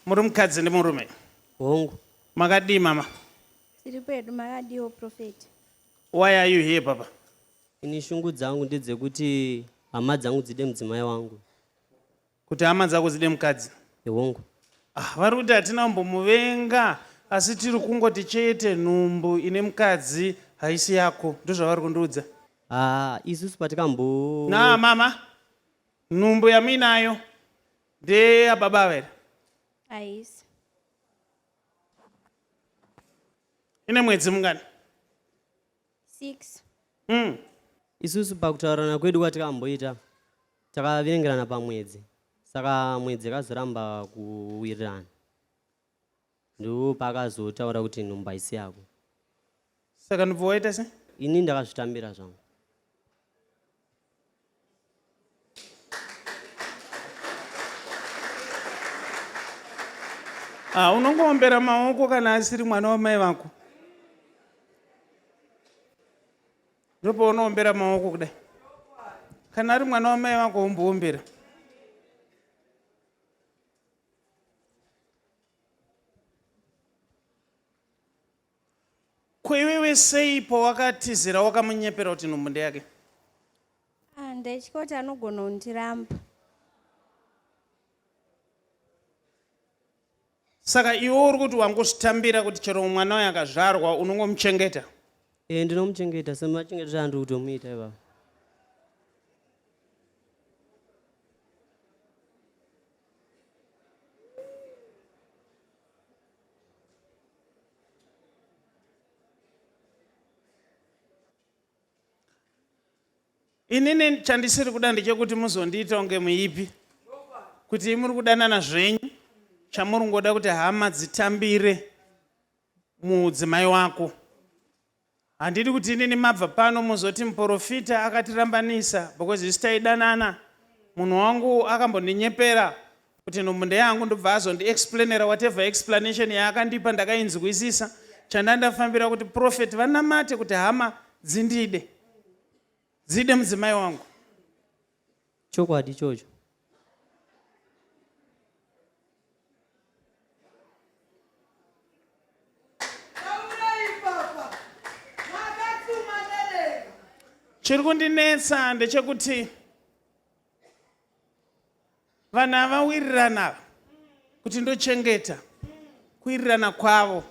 Muri mukadzi nemurume? Hongu. Makadii mama? Tiri pedu makadiwo prophet. Why are you here papa? Ini shungu dzangu ndedzekuti hama dzangu dzide mudzimai wangu. Kuti hama dzako dzide mukadzi? Hongu. Ah, vari kuti hatina kumbomuvenga asi tiri kungoti chete nhumbu ine mukadzi haisi yako ndozvavari kundiudza. Ah, isusu patikambo Na mama, nhumbu yamuinayo ndeyababa ava here? Haisi. Ine mwedzi mungani? 6. Isusu pakutaurirana kwedu kwatikamboita takaverengerana pamwedzi saka mwedzi yakazoramba kuwirirana ndopaakazotaura kuti nhumbu haisi yako. Saka ndobva waita sei? Ini ndakazvitambira zvangu. Ah, unongoombera maoko kana asiri mwana wamai vako. Ndopaunoombera maoko kudai. Kana ari mwana wamai vako umboombera. Ko iwewe sei pawakatizira wakamunyepera kuti nhumbu ndeyake? Ah, ndaitya kuti anogona kundiramba. Saka iwe uri kuti wangozvitambira kuti chero mwana uyu akazvarwa unongomuchengeta? Eh, ndinomuchengeta semachengetero andiri kutomuita ivava. Inini chandisiri kuda ndechekuti muzondiita kunge muipi kuti muri kudanana zvenyu chamuri ngoda kuti hama dzitambire mudzimai wako. Handidi kuti inini mabva pano muzoti muporofita akatirambanisa because isu taidanana. Munhu wangu akambondinyepera kuti nhumbu ndeyangu ndobva azondiexplainera whatever explanation yaakandipa ndakainzwisisa. Chandandafambira kuti prophet vanamate kuti hama dzindide. Dzide mudzimai wangu. Chokwadi ichocho. Chiri kundinetsa ndechekuti vanhu havawirirana ava kuti ndochengeta kuwirirana kwavo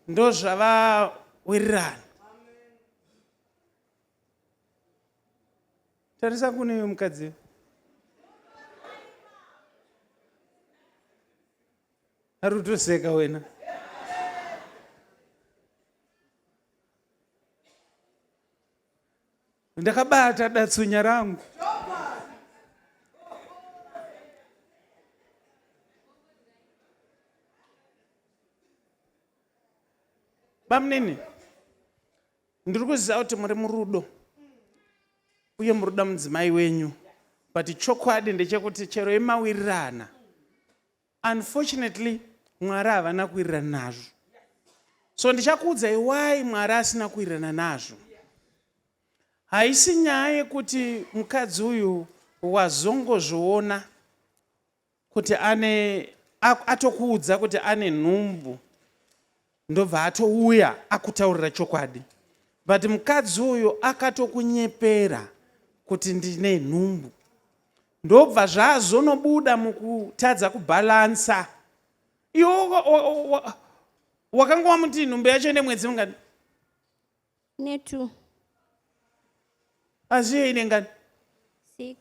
ndozvavawirirana. Tarisa kune iwe mukadzi. Ari kutoseka wena. Ndakabata datsunya rangu. Bamnini. Ndiri kuziva kuti muri murudo uye muri kuda mudzimai wenyu but chokwadi ndechekuti chero imawirirana unfortunately Mwari havana kuwirirana nazvo. So ndichakuudzai why Mwari asina kuwirirana nazvo. Haisi nyaya yekuti mukadzi uyu wazongozviona kuti ane atokuudza kuti ane nhumbu ndobva atouya akutaurira chokwadi but mukadzi uyu akatokunyepera kuti ndine nhumbu ndobva zvazonobuda mukutadza kubhalansa iwe wakanga wamuti nhumbu yacho ine mwedzi mungani Ne2. Asi iyo ine ngani? 6.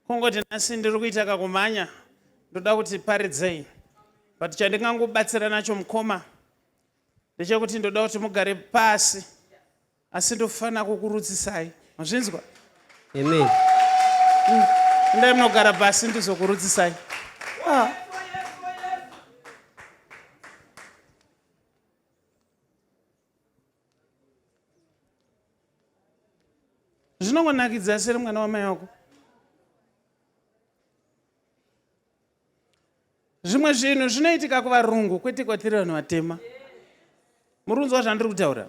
Kungoti nhasi ndiri kuita kakumhanya ndoda kuti paridzei but chandingangobatsira nacho mukoma ndechekuti ndoda kuti mugare pasi asi ndofanira kukurutsisai mazvinzwa Amen. Endai munogara pasi ndizokurutsisai ah. Zvinongonakidza seri mwana wamai wako. Zvimwe zvinhu zvinoitika kuvarungu kwete kwatiri vanhu vatema. Muri kunzwa zvandiri kutaura?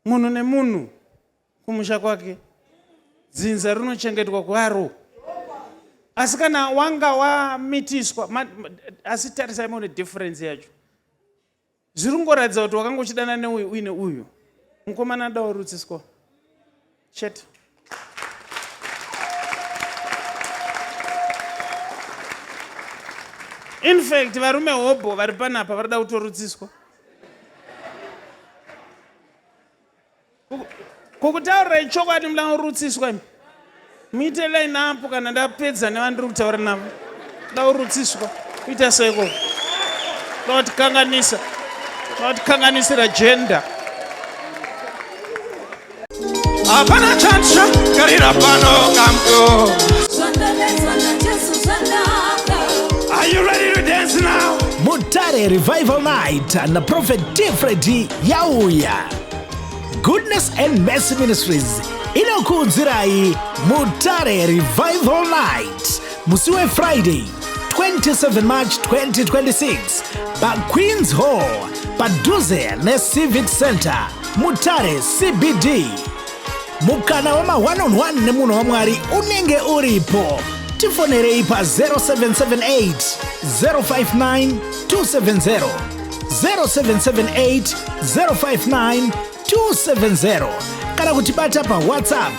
Munhu nemunhu kumusha kwake, dzinza rinochengetwa kwaro. Asi kana wanga wamitiswa, asi tarisai muone difference yacho. Zviri kungoratidza kuti wakanga uchidana neuyu uine uyu. Mukomana ada warutsiswa. Chete. In fact, varume hobho vari panapa varida kutorutsiswa. Kukutaurirai chokwadi muda kurutsiswa imi. Muite line up kana ndapedza nevandiri kutaura navo. Kuda kurutsiswa. Kuita seiko? Kuda kutikanganisa. Kuda kutikanganisira gender. Hapana chatsva garira pano kamko. Are you ready to dance now? Mutare Revival Night naProphet T. Freddy yauya. Goodness and Mercy Ministries inokuudzirai Mutare Revival Night musi weFriday 27 March 2026 paQueens Hall padhuze neCivic Center Mutare CBD. Mukana wema 1 on 1 nemunhu waMwari unenge uripo. Tifonerei pa 0778 059 270 0778 059 270 kana kutibata pa WhatsApp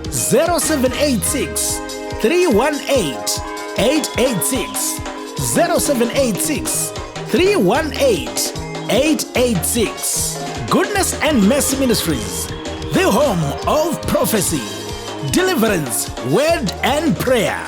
0786 318 886 0786 318 886. Goodness and Mercy Ministries, the home of prophecy, deliverance, word and prayer.